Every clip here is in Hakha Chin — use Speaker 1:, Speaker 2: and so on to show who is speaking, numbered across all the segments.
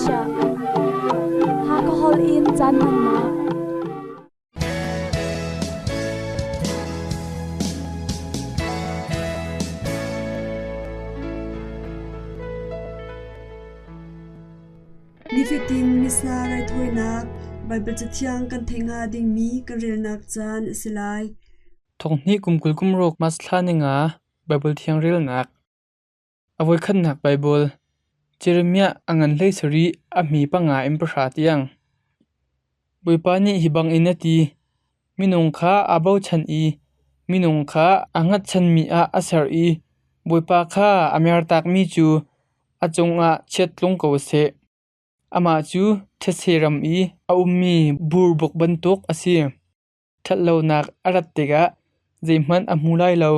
Speaker 1: chiah. Hakha holh in caan hmannak.
Speaker 2: Nifatin Missa raithawinak Baibal Cathiang kan theih hnga dingmi kan relnak caan a si lai.
Speaker 3: Thonghnih kum 20 kum ruk March thla ninga Baibal Thiang relnak. A voikhatnak Baibal Jeremiah a ngan hlei sarih a hmi panga in pahra tiang. Bawipa nih hi bangin a ti: Minung kha aa bochan i minung kha aa hngatchanmi ah a ser i Bawipa kha a mertakmi cu a cungah chiat tlung ko seh. Amah cu thetse ram i a ummi burbuk bantuk a si. Ṭhatlonak a rat tikah zeihmanh a hmu lai lo.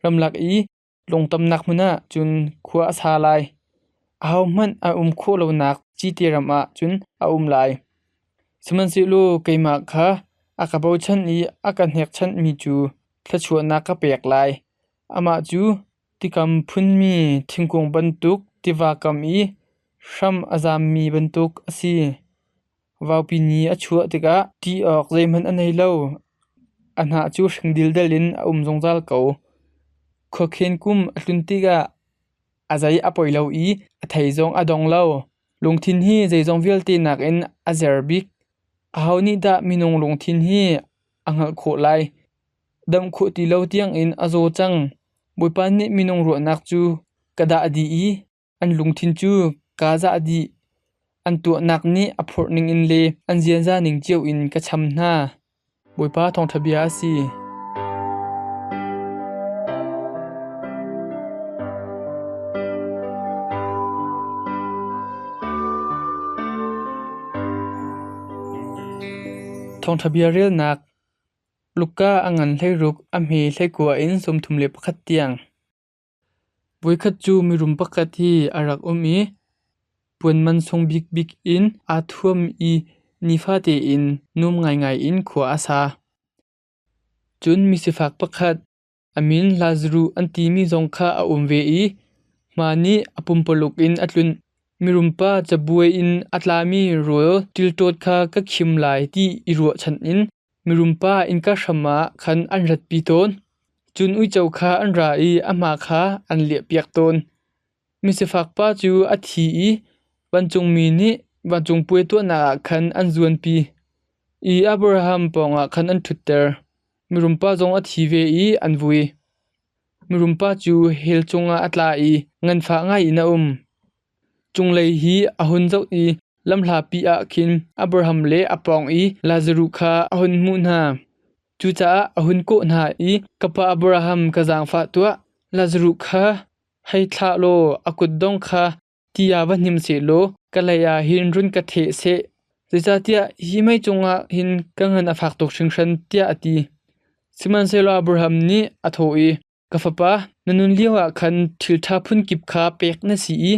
Speaker 3: Ramlak i lungtamnak hmun ah cun khua a sa lai. Ahohmanh a um khawh lonak cite ram ah cun a um lai. Sihmanhsehlaw keimah kha a ka bochan i a ka hnekchanhmi cu thluachuahnak ka pek lai. Amah cu tikam phunmi thingkung bantuk tiva kam i hram a zammi bantuk a si. Vaupi ni a chuah tikah ṭih awk zeihmanh a nei lo. A hnah cu hring dildel in a um zungzal ko. Khuakhen kum a tlun tikah a zei a poi lo i a thei zong a dong lo. Lungthin hi zeizong vialte nakin a zer bik. Aho nih dah minung lungthin hi a hngalh khawh lai? Damh khawh ti lo tiangin a zaw cang. Bawipa nih minung ruahnak cu ka dah dih i An lungthin cu kaa zah dih. An tuahnak nih a phorh ningin le an ziaza ning cio in ka cham hna. Bawipa thawngṭha bia a si. Thawngṭha bia relnak Luka a ngan hleiruk a hme hleikua in 31 tiang. Voikhat cu mirum pakhat hi a rak um i puan mansung bikbik in aa thuam i nifate in nuam ngaingai in khua a sa. Cun misifak pakhat, a min Lazaruh an timi zong kha a um ve i hma nih a pumpaluk in a tlunh. Mirumpa cabuai in a tlami rawl ṭilṭawt kha ka khim lai ti i ruahchan in Mirumpa innka hram ah khan an ratpi tawn. Cun uico kha an ra i a hma kha an liahpiak tawn. Misifak pa cu a thi i vancungmi nih vancung puai tuahnak ah khan an zuanpi i Abraham pawngah khan an ṭhutter. Mirumpa zong a thi ve i an vui. Mirumpa cu hell cungah a tla i nganfah ngaiin a um. Cunglei hi a hun zoh i lamhlapi ah khin Abraham le a pawng i Lazaruh kha a hun hmuh hna. Cucaah a hun kawh hna i, “Ka pa Abraham, ka zaangfah tuah! Lazaruh kha hei thlah law a kutdong kha ti ah va hnim sehlaw ka lei ah hin run ka theh seh. Zeicahtiah hi mei cungah hin ka ngan a fak tuk hringhran,” tiah a ti. Sihmanhsehlaw Abraham nih a thawh i, Ka fapa, na nun lioah khan thil ṭha phunkip kha pek na si i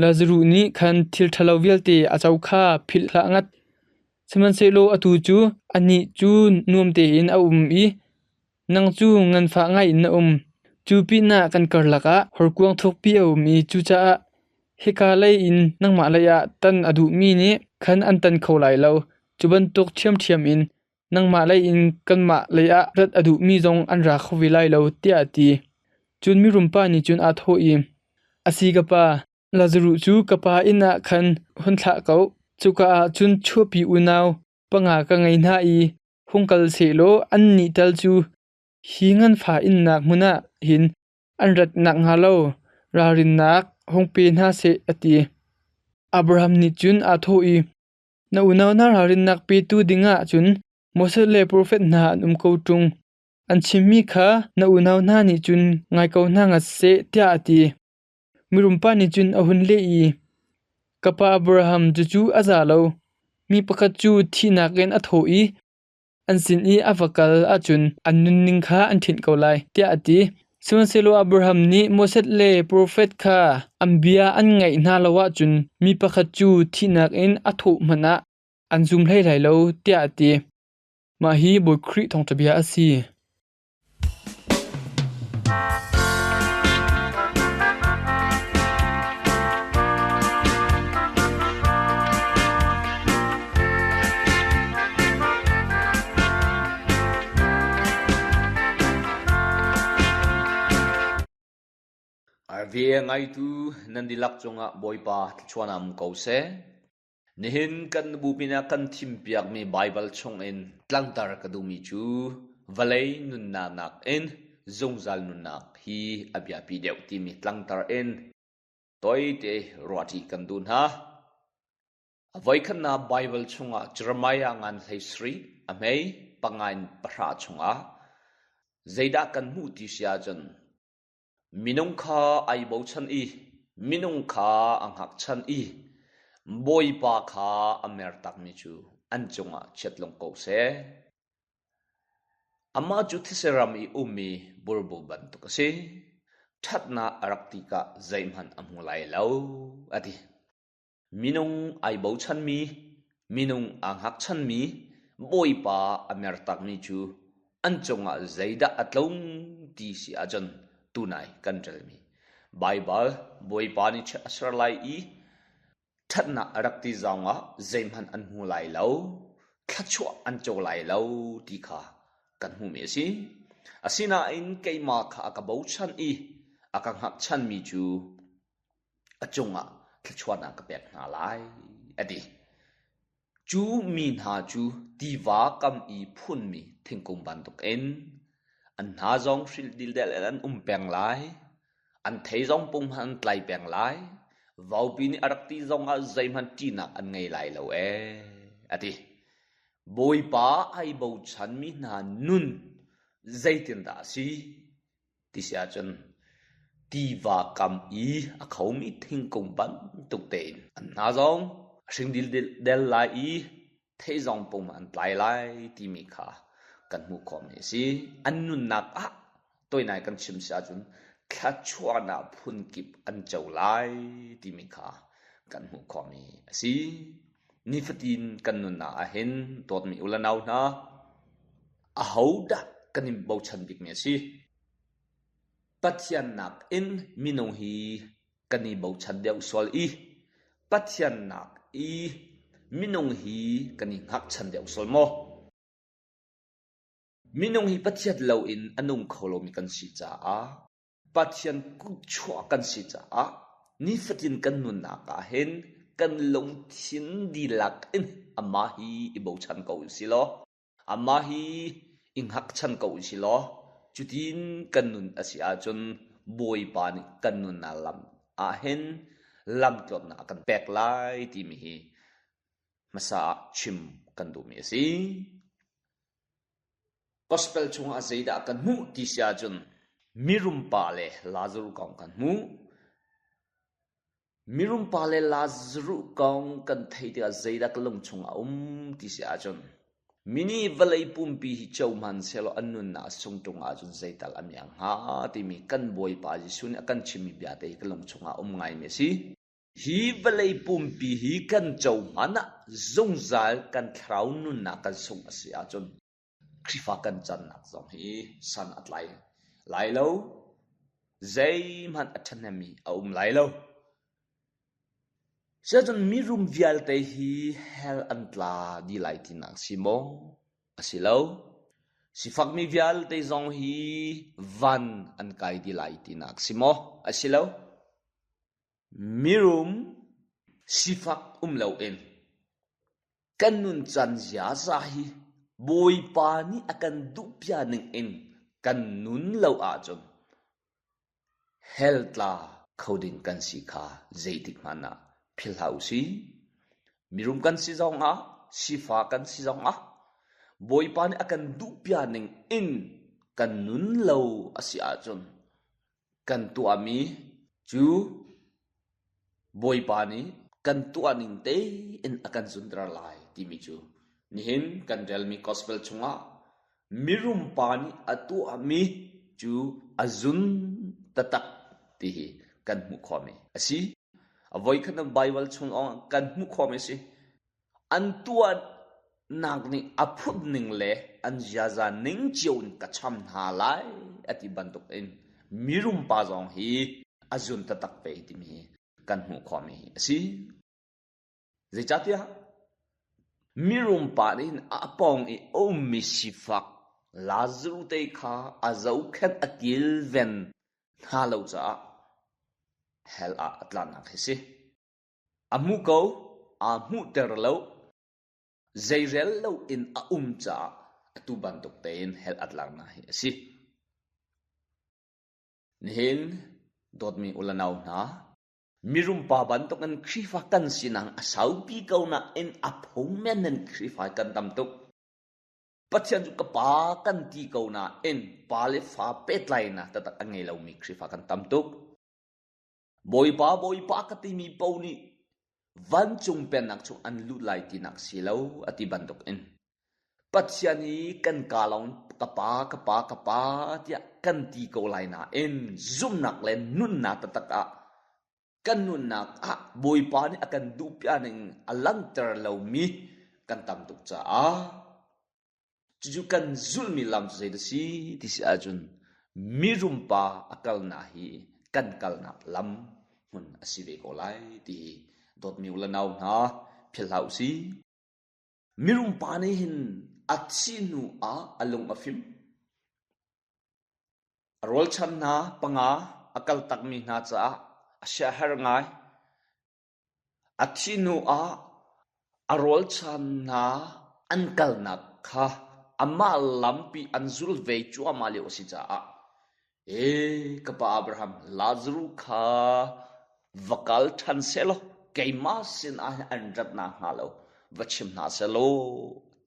Speaker 3: Lazaruh nih khan thil ṭhalo vialte a co kha philh hlah ngat. Sihmanhsehlaw atu cu anih cu nuam tein a um i nang cu nganfah ngaiin na um. Cu pinah kan karlak ah horkuang thukpi a um i cucaah hika lei in nangmah leiah tan a duhmi nih khan an tan kho lai lo. Cu bantuk ṭhiamṭhiam in nangmah lei in kanmah lei ah rat a duhmi zong an ra kho ve lai lo, tiah a ti. Cun mirumpa nih cun aa thawh i, A si ka pa, Lazaruh cu ka pa inn ah khan hun thlah ko. Cuka ah cun chuahpi unau panga ka ngei hna i hung kal sehlaw annih tal cu hi nganfa innak hmun ah hin an rat nakhnga lo ralrinnak hung pe hna seh, a ti. Abraham nih cun aa thawh i, Na unau hna ralrinnak petu dingah cun Moses le profet hna an um ko ṭung. An chimmi kha na unau hna nih cun ngai ko hna ngat seh, tiah a ti. Mirumpa nih cun a hun leh i, Ka pa Abraham, cucu a za lo. Mi pakhat cu thihnak in a thawh i an sin i a va kal ahcun an nunning kha an ṭhinh ko lai, tiah a ti. Sihmanhsehlaw Abraham nih Moses le profet kha an bia an ngaih hna lo ahcun mi pakhat cu thihnak in a thawh hmanh ah an zum hlei lai lo, tiah a ti. Mah hi Bawi Khrih thawngṭha bia a si.
Speaker 4: Bia ngaitu nan dihlak cungah Bawipa thluachuah um ko seh. Nihin kan bupi ah kan thimpiakmi Baibal chungin tlangtar ka duhmi cu vawlei nunnak nakin zungzal nunnak hi a biapi deuh timi tlangtar in tawite ruahṭi kan duh hna. A voikhatnak Baibal chungah Jeremiah ngan 17 a hmei panga in pahra chungah zeidah kan hmuh ti si ahcun Minung kha ai bochan i minung kha a hngakchan i Bawipa kha a mertakmi cu an cungah chiat lung ko seh. Amah cu thise ram i ummi burbu bantuk a si. Ṭhatnak a rak tikah zeihmanh a hmu lai lo, a ti. Minung ai bochanmi, minung aa hngakchanmi, Bawipa a mertakmi cu an cungah zeidah a tlung ti si ahcun tunai kan ṭelmi Baibal Bawipa nih chiat a ser lai i ṭhatnak a rak ti zongah zeihmanh an hmu lai lo, thluachuah an co lai lo ti kha kan hmuhmi a si. Asinain keimah kha a ka bochan i a ka hngakchanmi cu a cungah thluachuahnak ka pek hna lai, a ti. Cu mi hna cu tiva kam i phunmi thingkung bantukin an hna zong hrilh dildel in an um peng lai, an thei zong punghman an tlai peng lai, vaupi nih a rak ti zongah zeihmanh ṭihnak an ngei lai lo ee, a ti. Bawipa ai bochanmi hna nun zeitindah a si? Ti si ahcun tiva kam i a khomi thingkung bantuk tein an hna zong a hring dildel lai i thei zong pum an tlai lai timi kha kan hmuh khawhmi a si. An nunnak ah toinai kan chim si ahcun thluachuahnak phunkip an co lai timi kha kan hmuh khawhmi a si. Nifatin kan nunnak ahhin dawtmi u le nau hna, Ahodah kan in bochan bikmi a si? Pathian nakin minung hi kan i bochan deuh sual i Pathian nak i minung hi kan i hngakchan deuh sual maw? Minung hi Pathian loin a nung kho lomi kan si caah Pathian kutchuah kan si caah nifatin kan nunnak ah hin kan lungthin dihlak in amah hi i bochan ko u sih law Amah hi i hngakchan ko u sih law cutin kan nun a si ahcun Bawipa nih kan nunnak lam ahhin lamtluannak a kan pek lai timi hi hmasa ah chim kan duhmi a si. Gospel chungah zeidah kan hmuh ti si ahcun mirum pa le Lazarus kong kan hmuh. Mirum pa le Lazaruh kong kan theih tikah zeidah ka lungchung a um ti si ahcun mi nih vawlei pumpi hi co hmanhsehlaw an nunnak a sung ṭung ahcun zeital a miang hnga timi kan Bawipa Jesuh nih a kan chimmi bia te hi ka lungchung ah a um ngaimi a si. Hi vawlei pumpi hi kan co hmanh ah zungzal kan thlarau nunnak kan sungh a si ahcun Khrihfa kan cannak zong hi san a tlai lai lo. Zeihmanh a ṭhahnemmi a um lai lo. Siahcun mirum vialte hi hell an tla dih lai tinak si maw? A si lo. Sifakmi vialte zong hi van an kai dih lai tinak si maw? A si lo. Mirum sifak um loin Kan nuncan ziaza hi Bawipa nih a kan duhpiak ningin kan nun lo ahcun hell tla kho ding kan si kha zeitik hmanh ah philh hlah u sih. Mirum kan si zongah, sifak kan si zongah Bawipa nih a kan duhpiak ningin kan nun lo a si ahcun kan tuahmi cu Bawipa nih kan tuahning tein a kan zunter lai timi cu nihin kan relmi gospel chungah mirum pa nih a tuahmi cu a zun taktak ti hi kan hmuh khawhmi a si. A voikhat Baibal chung kan hmuh khawhmi a si. An tuahnak nih a phut ning le an ziaza ning cio in ka cham hna lai a ti bantukin mirum pa zong hi a zun taktak ve timi hi kan hmuh khawhmi hi a si. Zeicahtiah mirum pa nih hin a pawng i a ummi sifak Lazaruh te kha a zohkhenh a kilven hna lo caah. Hell ah a tlanak hi si. A hmuh ko, aa hmuhter lo. Zeirel loin a um caah atu bantuk tein hell a tlaknak hi a si. Nihin dawtmi u le nau hna, mirum pa bantukin Khrihfa kan sinak a saupi ko nain a phungmen in Khrihfa kan tam tuk. Pathian cu ka pa kan ti ko nain pa le fa pehtlainak taktak a ngei lomi Khrihfa kan tam tuk. Bawipa, Bawipa ka timi paoh nih vancung pennak chung an lut lai tinak si lo a ti bantukin Pathian hi kan kaa lawng ka pa, ka pa, ka pa tiah kan ti ko lai nain zumhnak le nunnak taktak ah kan nunnak ah Bawipa nih a kan duhpiak ning a langhter lomi kan tam tuk caah cucu kan zulhmi lam cu zei dah si ti si ahcun mirum pa a kalnak hi kan kalnak lam hmun a si ve ko lai ti hi dawtmi u le nau hna philh hlah u sih. Mirum pa nih hin a thih hnu ah a lung a fim. A rawlchan hna panga a kaltakmi hna caah a siaherh ngai. A thih hnu ah a rawlchan hna an kalnak kha amah lampi an zul ve cuahmah lio a si caah Ee, ka pa Abraham, Lazaruh kha va kal ṭhan sehlaw keimah sinah hin an rat nakhnga lo va chim hna sehlaw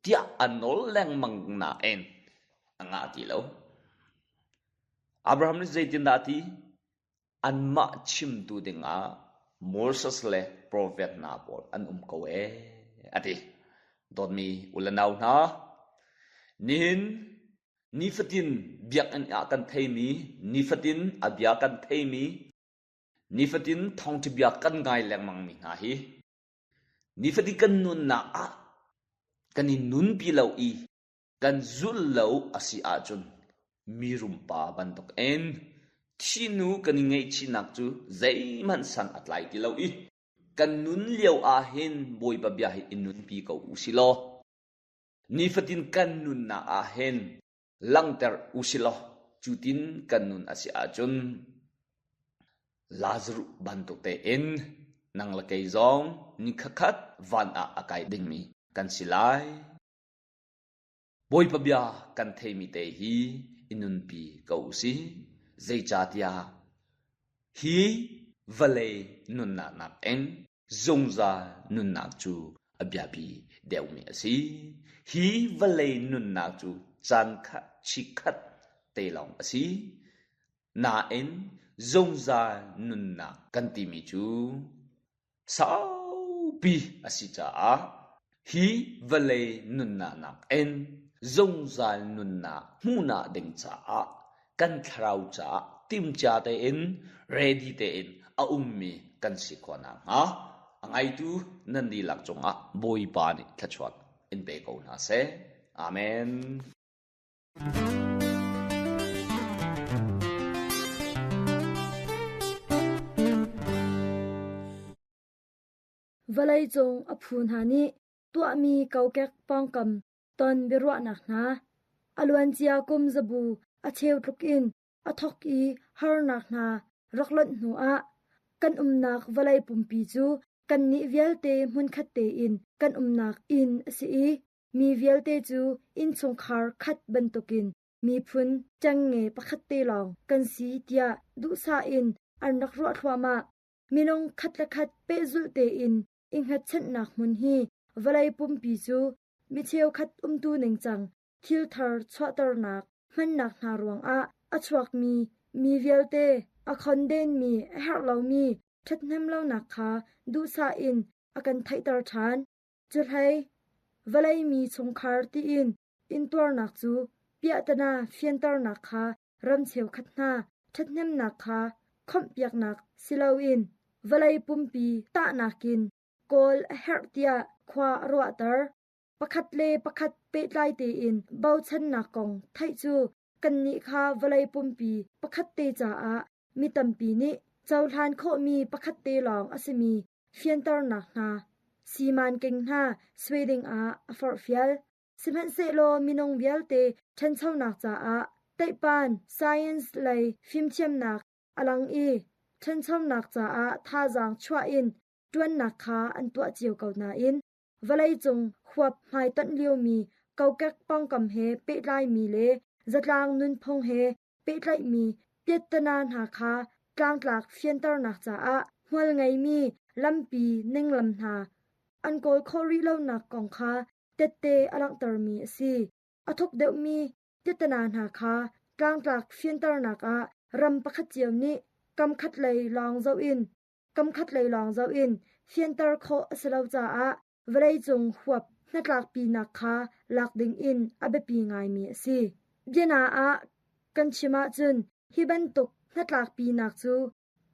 Speaker 4: tiah a nawl lengmang nain a ngah ti lo. Abraham nih zeitindah a ti? Anmah chimtu dingah Moses le profet hna pawl an um ko ee, a ti. Dawtmi u le nau hna, nihin Nifatin biakinn ah kan theimi, nifatin a bia kan theimi, nifatin thawngṭha bia kan ngai lengmangmi hna hi nifatin kan nunnak ah kan i nunpi lo i kan zulh lo a si ahcun mirum pa bantukin thihnu kan i ngaihchihnak cu zeihmanh san a tlai ti lo i kan nun lio ahhin Bawipa bia hi i nunpi ko u si law Nifatin kan nunnak ah hin langhter usilaw cutin kan nun a si ahcun Lazaruh bantuk tein nang le kei zong ni khatkhat van ah a kai dingmi kan si lai. Bawipa bia kan theimi te hi i nunpi ko u sih. Zeicahtiah hi vawlei nunnak nakin Zungzal nunnak cu a biapi deuhmi a si. Hi vawlei nunnak cu caan khat chikkhat te lawng a si. Nain zungzal nunnak kan timi cu saupi a si caah hi vawlei nunnak nakin zungzal nunnak hmuhnak ding caah kan thlarau caah timhcia tein ready tein a ummi kan si khawh nakhnga a ngaitu nan dihlak cungah Bawipa nih thluachuah in pe ko hna seh. Amen.
Speaker 1: Vawleicung a phu hna nih tuahmi kokek pawngkam ton biaruahnak hna. A luancia kum zabu a cheu tluk in a thawk i harnak hna rak lonh hnu ah kan umnak vawlei pumpi cu kannih vialte hmunkhat tein kan umnak inn a si i mi vialte cu innchungkhar khat bantukin miphun ṭengnge pakhat te lawng kan si tiah duhsah in an rak ruah thluahmah. Minung khat le khat pehzulh tein i hngatchanhnak hmun hi vawlei pumpi cu mi cheukhat umtu ningcang thil thar chuahternak hmannak hna ruangah a chuakmi mi vialte a khondenmi a herh lomi ṭhathnem lonak kha duhsah in a kan theihter ṭhan. Cuhlei, vawlei mi chungkhar tiin intuarnak cu piahtana fianternak kha ram cheukhat hna ṭhathnemnak kha khawmhpiaknak si loin vawlei pumpi tahnak in kawl a herh tiah khua a ruahter. Pakhat le pakhat pehtlai tein bochannak kong theih cu kannih kha vawlei pumpi pakhat te caah mi tampi nih cohlan khawhmi pakhat te lawng a simi fianternak hna simanking hna suai dingah a forhfial. Sihmanhsehlaw minung vialte ṭhanchonak caah teihpan science lei fimthiamnak a lang i. ṭhanchonak caah thazaang chuah in ṭuannak kha an tuah cio ko nain vawleicung huap hmaitonh liomi kokek pawngkam he pehtlaimi le zatlang nunphung he pehtlaihmi piattana hna kha tlangtlak fianternak caah hmual ngeimi lampi ninglam hna an kawl khawh rih lonak kong kha tette a langhtermi a si. A thuk deuhmi piattana hna kha tlangtlak fianternak ah ram pakhat cio nih kam khatlei lawng zoh in kam khatlei lawng zoh in fianter khawh a si lo caah vawleicung huap hnatlakpinak kha lak dingin a biapi ngaimi a si. Biana ah kan chim ahcun hi bantuk hnatlakpinak cu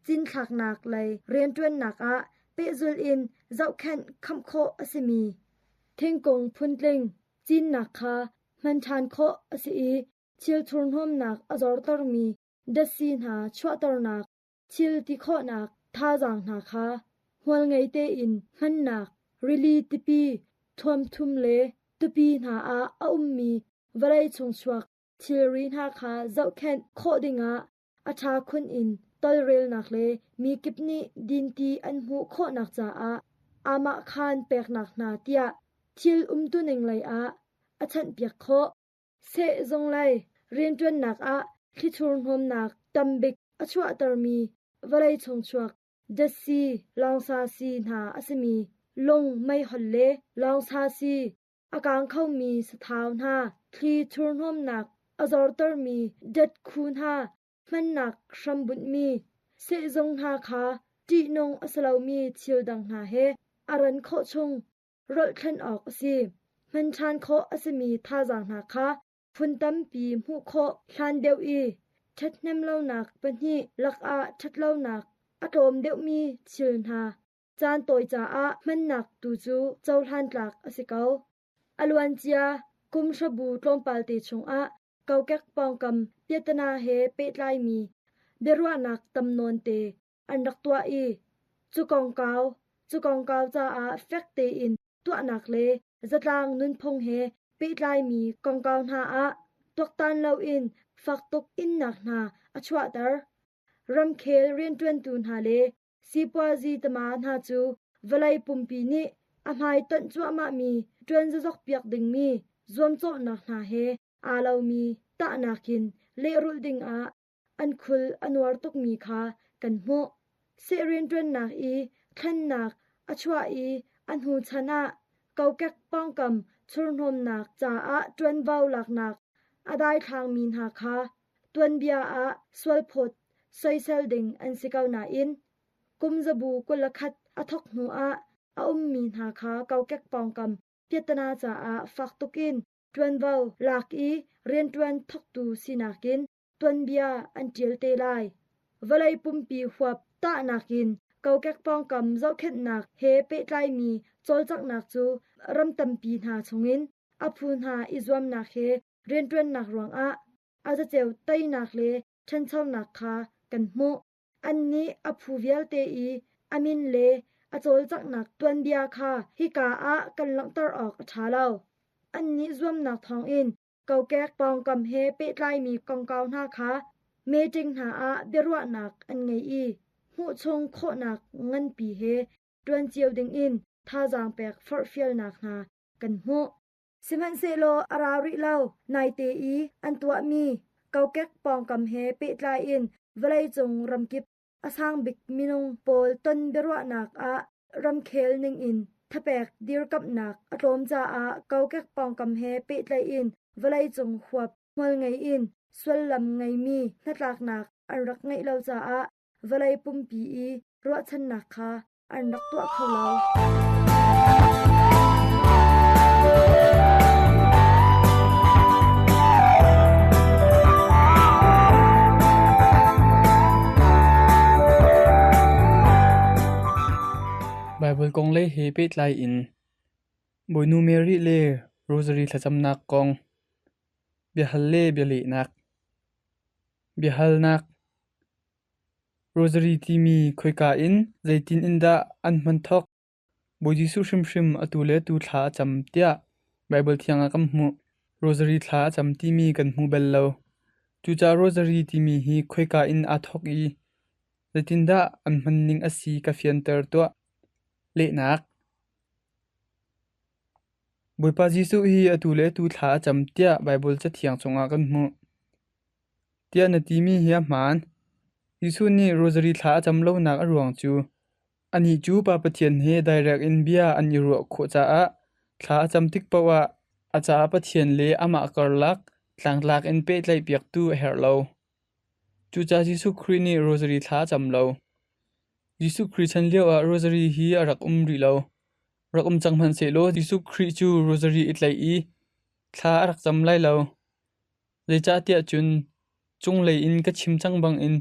Speaker 1: cinthlaknak lei rianṭuannak ah pehzulh in zohkhenh khamh khawh a simi thingkung phuntling cinnak kha hman ṭhan khawh a si i thil thurhnawmnak a zortermi datsi hna chuahternak thil ti khawhnak thazaang hna kha hmualngei tein hmannak rili tipi thuamthum le tupi hna ah a ummi vawlei chungchuak thilri hna kha zohkhenh khawh dingah a ṭha khun in tolrelnak le mi kip nih dinti an hmuh khawhnak caah aamahkhaan peknak hna tiah thil umtuning lei ah a chanhpiak khawh. Sehzung lei rianṭuannak ah thlichur hnawmnak tambik a chuahtermi vawlei chungchuak datsi lawngsa sii hna a simi lung meihol le lawngsa sii a kang khomi sathau hna, thli thurhnawmnak a zortermi datkhu hna hmannak hrambunhmi sehzung hna kha ṭihnung a si lomi thil dang hna he a ran khawh chung rolh thlen awk a si. Hman ṭhan khawh a simi thazaang hna kha phun tampi hmuh khawh hlan deuh i ṭhathnem lonak pahnih lakah ṭhatlonak a tlawm deuhmi thil hna caan tawi caah hmannak tu cu cohlan tlak a si ko. A luancia kum hrabu tlawmpal te chungah kokek pawngkam piatana he pehtlaimi biaruahnak tam nawn te an rak tuah i cu kongkau caah fek tein tuahnak le zatlang nunphung he pehtlaimi kongkau hna ah tuaktan loin fak tuk innak hna a chuahter. Ramkhel rianṭuantu hna le sipuazi tama hna cu vawlei pumpi nih a hmaitonh cuahmahmi ṭuan zazok piak dingmi zuamcawhnak hna he aa lomi tahnak in lehrulh dingah an khul a nuar tukmi kha kan hmuh. Seh rianṭuannak i thlennak a chuah i a hnu chan ah kokek pawngkam churhnawmnak caah ṭuanvo laknak a daithlangmi hna kha tuanbia ah sualphawt soisel ding an si ko nain kum zabu 21 a thawk hnu ah a ummi hna kha kokek pawngkam piahtana caah fak tukin ṭuanvo lak i rianṭuan thawktu sinak in tuanbia an ṭial te lai. Vawlei pumpi huap tahnak in kokek pawngkam zohkhenhnak he pehtlaimi cawlcanghnak cu ram tampi hna chungin a phu hna i zuamnak he rianṭuannak ruangah a zaceo teinak le ṭhanchonak kha kan hmuh. Annih a phu vialte i a min le a cawlcanghnak tuanbia kha hika ah kan langhter awk a ṭha lo. Annih zuamnak thawngin kokek pawngkam he pehtlaimi kongkau hna kha meṭing hna ah biaruahnak an ngei i hmuhchung khawhnak nganpi he ṭuan cio dingin thazaang pek forhfialnak hna kan hmuh. Sihmanhsehlaw a ra rih lo, naite i an tuahmi kokek pawngkam he pehtlai in vawleicung ramkip a sang bik minung pawl ton biaruahnak ah ramkhel ningin thapek dirkamhnak a tlawm caah kokek pawngkam he pehtlaih in vawleicung huap hmualngei in sullam ngeimi hnatlaknak an rak ngeih lo caah vawlei pumpi i ruahchannak kha an rak tuah kho lo.
Speaker 3: Baibal kong lei he pehtlai in Bawinu Mary le Rosary thlacamnak kong biahal le bialehnak. Biahalnak Rosary timi khoika in zeitin in dah an hman thawk? Bawi Jesuh hrimhrim atu le atu thla a cam tiah Baibal thiang ah kan hmuh. Rosary thla a cam timi kan hmu bal lo. Cucaah Rosary timi hi khoika in aa thawk i Zeitindah an hmanning a si ka fianter tuah. Lehnak Bawipa Jesuh hi atu le atu thla a cam tiah Baibal Cathiang chungah kan hmuh. Tiah na timi hi a hmaan. Jesuh nih rosary thla a cam lonak a ruang cu anih cu Pa Pathian he dairek in bia an i ruah khawh caah thla a cam tik paoh ah a caah Pathian le amah karlak tlangtlak in pehtlaihpiaktu a herh lo. Cucaah Jesuh Khrih nih rosary thla a cam lo. Jesuh Khrih chan lioah rosary hi a rak um rih lo. Rak um cang hmanhsehlaw Jesuh Khrih cu rosary i tlaih i thla a rak cam lai lo. Zeicahtiah cun cunglei in ka chim cang bangin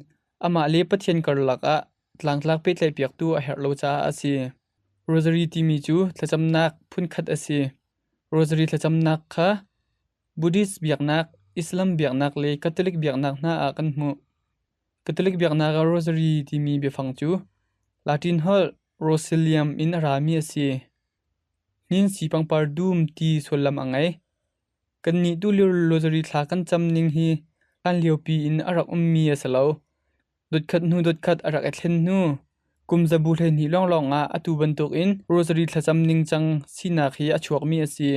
Speaker 3: amah le Pathian karlak ah tlangtlak pehtlaihpiaktu a herh lo caah a si. Rosary timi cu thlacamnak phunkhat a si. Rosary thlacamnak kha Buddhist biaknak, Islam biaknak le Catholic biaknak hna ah kan hmuh. Catholic biaknak ah rosary timi biafang cu Latin holh rosalium in a rami a si. Hninsi pangpar dum ti sullam a ngei. Kannih tulio rosary thla kan cam ning hi hlanliopi in a rak ummi a si lo. Dotkhat hnu dotkhat a rak i thlen hnu kum zabu 12 lawnglawng ah atu bantukin rosary thlacam ningcang sinak hi a chuakmi a si.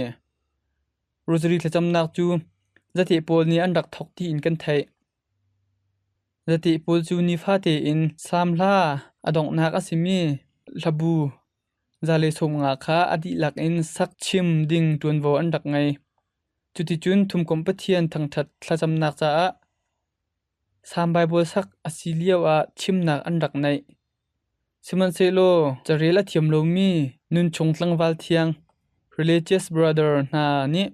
Speaker 3: Rosary thlacamnak cu zateh pawl nih an rak thawk tiin kan theih. Zateh pawl cu nifate in Salm hla a donghnak a simi hlabu za le 50 kha a dihlak in sak chim ding ṭuanvo an rak ngei. Cuticun Thumkomh Pathian thangṭhat thlacamnak caah Salm Baibal sak a si lioah chimnak an rak neih. Sihmanhsehlaw carel a thiam lomi nunchung tlangval thiang religious brother hna nih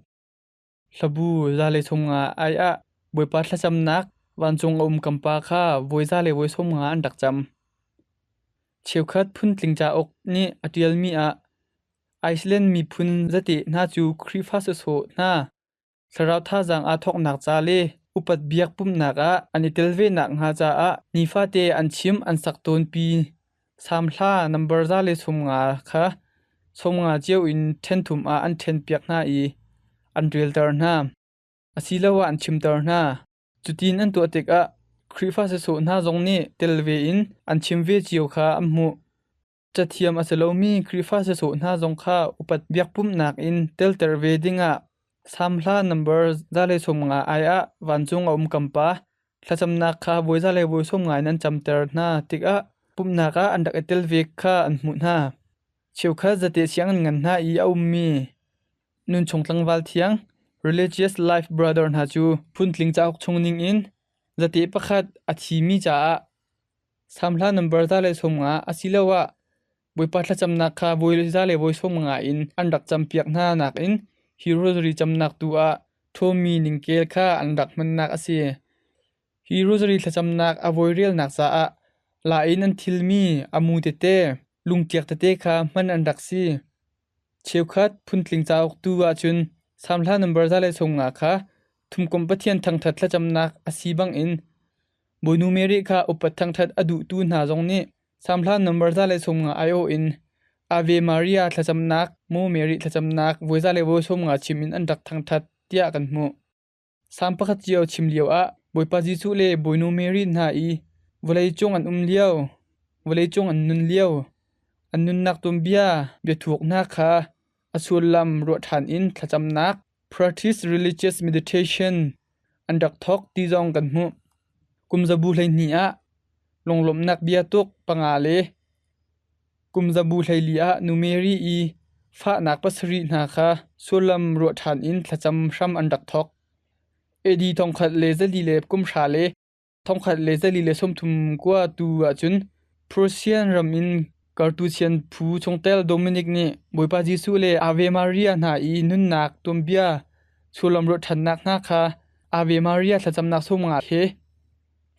Speaker 3: hlabu za le 50 ai ah Bawipa thlacamnak vancung a um kam pa kha voi za le voi 50 an rak cam. Cheukhat phuntling cauk nih a ṭialmi ah Iceland miphun zate hna cu Khrihfa sawsawh hna Thlarau thazaang aa thawknak ca le upat biak pumhnak ah an i tel ve nakhnga caah nifate an chim an sak tawnpi. Salm hla nambar 150 kha 50 cio in ṭhen thum ah an ṭhenpiak hna i an relter hna, asiloah an chimter hna. Cutin an tuah tikah Khrihfa sasawh hna zong nih tel ve in an chim ve cio kha an hmuh. Cathiam a si lomi Khrihfa sasawh hna zong kha upat biakpumhnak in telter ve dingah Salm hla nambar 150 ai ah vancung a um kam pa thlacamnak kha voi za le voi 50 in an camter hna tikah pumhnak ah an rak i tel ve kha an hmuh hna. Cheukhat zate sianginn ngan hna i a ummi nunchung tlangval thiang Religious Life Brother hna cu phuntling cauk chung ningin zate pakhat a thimi caah Samhla nambar 150 asiloah Bawipa thlacamnak kha voi za le voi 50 in an rak campiak hna nakin hi rosary camnak tu ah ṭhawmi ningkel kha an rak hmannak a si. Hi rosary thlacamnak a voi relnak caah la in an thilmi a mu tete, lungtiak tete kha hman an rak si. Cheukhat phuntling cauk tu ahcun Samhla nambar 150 kha Thumkomh Pathian thangṭhat thlacamnak a si bangin Bawinu Mary kha upat thangṭhat a duhtu hna zong nih Salm hla nambar 150 aiawh in Ave Maria thlacamnak, Maw Mary thlacamnak voi za le voi 50 chim in an rak thangṭhat tiah kan hmuh. Salm pakhat cio chim lioah Bawipa Jesuh le Bawinu Mary hna i vawleicung an um lio, vawleicung an nun lio, an nunnak tuanbia biathuk hna kha a sullam ruah ṭhan in thlacamnak Practice religious meditation an rak thawk ti zong kan hmuh. Kum zabu 12 ah lunglawmhnak bia tuk panga le kum zabu 14 ah Nu Mary i fahnak pasarih hna kha sullam ruah ṭhan in thlacam hram an rak thawk. AD 1410 le 1439 tu ahcun Prussian ram in Carthusian phu chungtel Dominic nih Bawipa Jesuh le Ave Maria hna i nunnak tuanbia sullam ruahṭhannak hna kha Ave Maria thlacamnak sawmnga he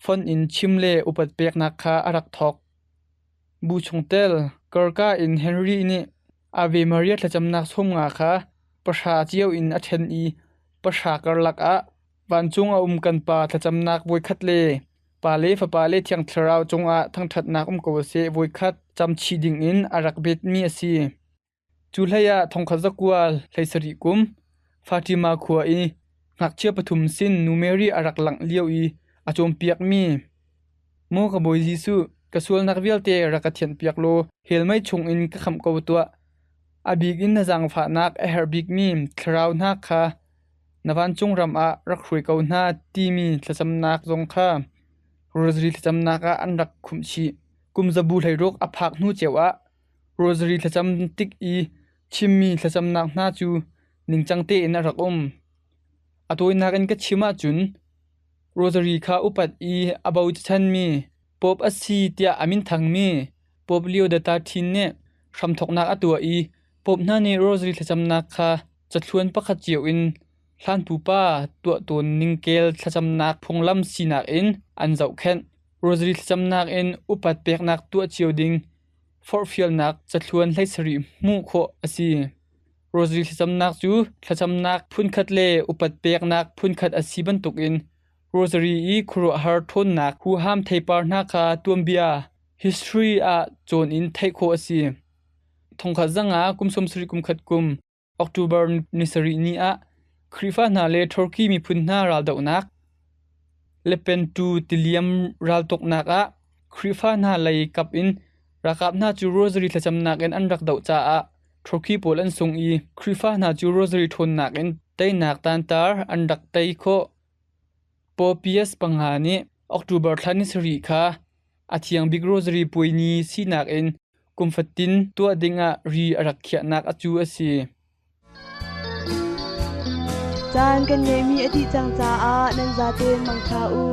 Speaker 3: fonh in chim le upat peknak kha a rak thawk. Bu chungtel Karka in Henry nih Ave Maria thlacamnak sawmnga kha pahra cio in a ṭhen i pahra karlak ah Vancung a um kan Pa thlacamnak voikhat le Pa le Fapa le Thiang Thlarau cungah thangṭhatnak um ko seh voikhat camchih dingin a rak betmi a si. Cu hleiah 1917 kum Fatima khua i ngakchia pathum sin Nu Mary a rak langh lio i a cawnpiakmi Maw ka Bawi Jesuh, Ka sualnak vialte rak ka thianhpiak law hell mei chungin ka khamh ko tuah. A bik in na zaangfahnak a herh bikmi thlarau hna kha na vancung ram ah rak hruai ko hna timi thlacamnak zong kha Rosary thlacamnak ah an rak khumh chih. Kum zabu 16 a phak hnu cio ah Rosary thlacam tik i chimmi thlacamnak hna cu ningcang tein a rak um. A tawinak in ka chim ahcun Rosary kha upat i a bochanmi Pope a si tiah a minthangmi Pope Leo XIII nih hramthawknak a tuah i Pope hna nih Rosary thlacamnak kha cathluan pakhat cio in hlan pupa tuah tawn ningkel thlacamnak phunglam sinak in an zohkhenh. Rosary thlacamnak in upat peknak tuah cio ding forhfialnak cathluan 17 hmuh khawh a si. Rosary thlacamnak cu thlacamnak phunkhat le upat peknak phunkhat a si bantukin Rosary i khuaruahhar ṭhawnnak huham theipar hna kha tuanbia history ah cawn in theih khawh a si. Thongkhat zanga kum 70 kum khat kum October ni sarih ni ah Khrihfa hna le Turkey miphun hna raldohnak Lepanto tiliam raltuknak ah Khrihfa hna lei kap in ralkap hna cu Rosary thlacamnak in an rak doh caah Turkey pawl an sung i Khrihfa hna cu Rosary ṭhawnnak in teinak tantar an rak tei khawh. Pope Pius panga nih October thla ni sarih kha a thiang bik Rosary puai ni sinak in kum fatin tuah dingah ri a rak khiahnak a cu a si.
Speaker 2: Caan kan ngeihmi a dih cang caah nan zaten mangṭha u.